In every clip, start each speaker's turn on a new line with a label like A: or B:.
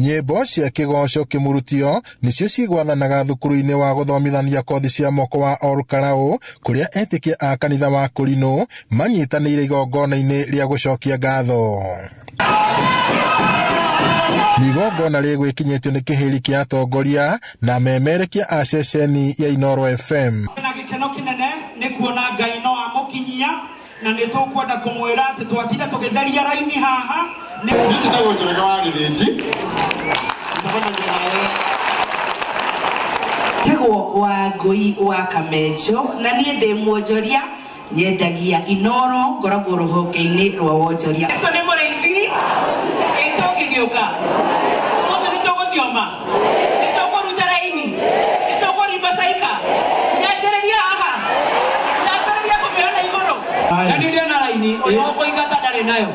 A: Nyĩmbo cia kĩgoco kĩmurutio nĩcio cigwathanaga thukuru-inĩ wa gũthomithania kothi cia moko wa Olkalau, kũrĩa etĩkia a kanitha wa Kũrinũ manyitanĩire igongona-inĩ rĩa gũcokia ngatho. Nĩ igongona rĩgwĩkinyĩtio nĩ kĩhĩri kĩa atongoria na memerekia a ceceni ya Inooro FM.
B: Na gĩkeno kĩnene nĩ kuona Ngai no amũkinyia, na nĩ tũkwenda kũmwĩra atĩ twatinda tũgĩtheria raini haha.
C: Niĩ njĩtagwo Njoroge wa Gĩthĩnji. Tũcemanagia nawe.
D: Njĩtagwo Wangũi wa Kamenjo, na niĩ ndĩ mwonjoria, nyendagia Inooro, ngoragwo rũhonge-inĩ rwa wonjoria.
B: Ũcio nĩ mũrĩithi, ĩ tũngĩgĩũka ũmũthĩ nĩ tũgũthioma, nĩ tũkũruta raini, nĩ tũkũrimba caika, nyanjĩrĩria haha, nyanjĩrĩria kũmĩona igũrũ.
E: Na nĩ ndĩona raini, ũrĩa ũkũingata ndarĩ nayo.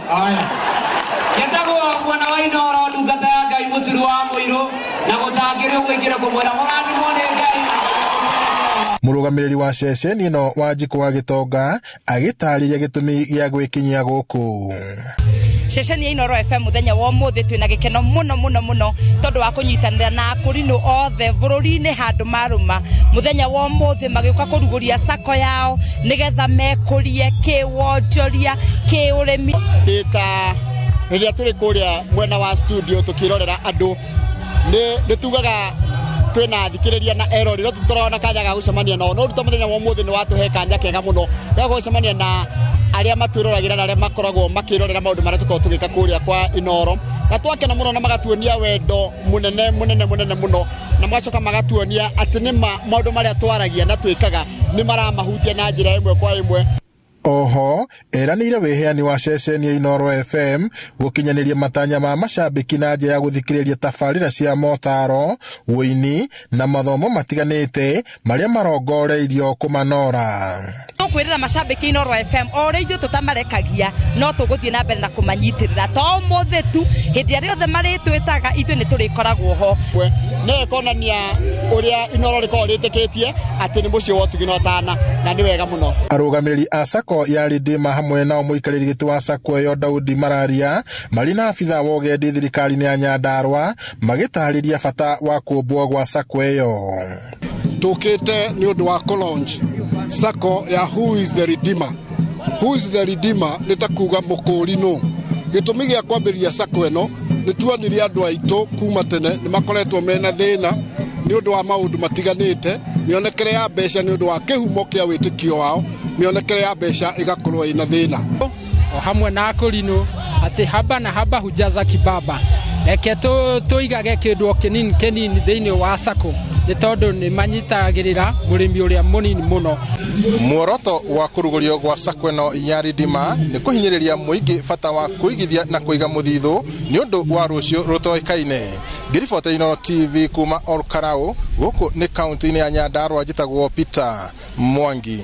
E: Njetagwo mwana wa Inooro, ndungata ya Ngai, mũturu wa mũirũ, na gũtangĩrĩ ũguo ingĩrĩ kũmwĩra mũrathimwo nĩ Ngai.
A: Mũrũgamĩrĩri wa ceceni ĩno Wanjikũ wa Gĩtonga agĩtarĩria gĩtũmi gĩa gwĩkinyia gũkũ.
D: Ceceni ya Inooro FM mũthenya wa ũmũthĩ twĩna gĩkeno mũno mũno mũno tondũ wa kũnyitanĩra na akũrinũ othe bũrũri-inĩ handũ marũma. Mũthenya wa ũmũthĩ magĩũka kũrugũria sacco yao nĩgetha mekũrie kĩwonjoria kĩũrĩmi.
C: Ta rĩrĩa tũrĩ kũrĩa mwena wa studio tũkĩrorera andũ, nĩ tugaga twĩna athikĩrĩria na erori, no tũtikoragwo na kanya ga gũcemania nao, no rĩu mũthenya wa ũmũthĩ nĩ watũhe kanya kega mũno ga gũcemania na arĩa matwĩroragĩra na arĩa makoragwo makĩrorera maũndũ marĩa tũkoragwo tũgĩka kũrĩa kwa Inooro, na twakena mũno na magatuonia wendo mũnene mũnene mũnene mũno, na magacoka magatuonia atĩ nĩ ma maũndũ marĩa twaragia na twĩkaga nĩ maramahutia na njĩra ĩmwe kwa ĩmwe.
A: Oho eranĩire wĩheani wa ceceni ya Inooro FM gũkinyanĩria matanya ma macambĩki na njĩra ya gũthikĩrĩria tabarĩra cia motaro, ũini na mathomo matiganĩte marĩa marongoreirio kũmanora.
D: Tũkwĩrĩra macambĩki Inooro FM o ũrĩa ithuĩ tũtamarekagia, no tũgũthiĩ na mbere na kũmanyitĩrĩra to ũmũthĩ tu, hĩndĩ ĩrĩa yothe marĩtwĩtaga ithuĩ nĩ tũrĩkoragwo ho.
C: Nĩ ĩkonania ũrĩa Inooro rĩkoragwo rĩtĩkĩtie atĩ nĩ mũciĩ wa ũtugi na ũtana, na nĩ wega mũno.
A: Arũgamĩrĩri a sacco ya Redeemer hamwe nao mũikarĩri gĩtĩ wa sacco ĩyo Daudi Mararia marĩ na abithaa wa ũgendi thirikari-inĩ ya Nyandarua magĩtarĩria bata wa kũmbwo gwa sacco ĩyo.
F: Tũkĩte nĩ ũndũ wa kũ-launch sacco ya Who is the Redeemer. Who is the Redeemer nĩ ta kuga mũkũri nũ. Gĩtũmi gĩa kwambĩrĩria sacco ĩno nĩ tuonirie andũ aitũ kuma tene nĩ makoretwo mena thĩna nĩ ũndũ wa maũndũ matiganĩte, mĩonekere ya mbeca nĩ ũndũ wa kĩhumo kĩa wĩtĩkio wao, mĩonekere ya mbeca ĩgakorwo ĩna thĩna.
E: O hamwe na akũrinũ atĩ haba na haba hujaza kibaba, reke tũigage kĩndũ o kĩnini kĩnini thĩinĩ wa sacco nĩ tondũ nĩ manyitagĩrĩra mũrĩmi ũrĩa mũnini mũno.
A: Muoroto wa kũrugũrio gwa sacco ĩno ya Redeemer nĩ kũhinyĩrĩria mũingĩ bata wa kũigithia na kũiga mũthithũ nĩ ũndũ wa rũciũ rũtoĩkaine. Ngĩribotera Inooro TV kuma Olkalau, gũkũ nĩ kaunti-inĩ ya Nyandarua, njĩtagwo Peter Mwangi.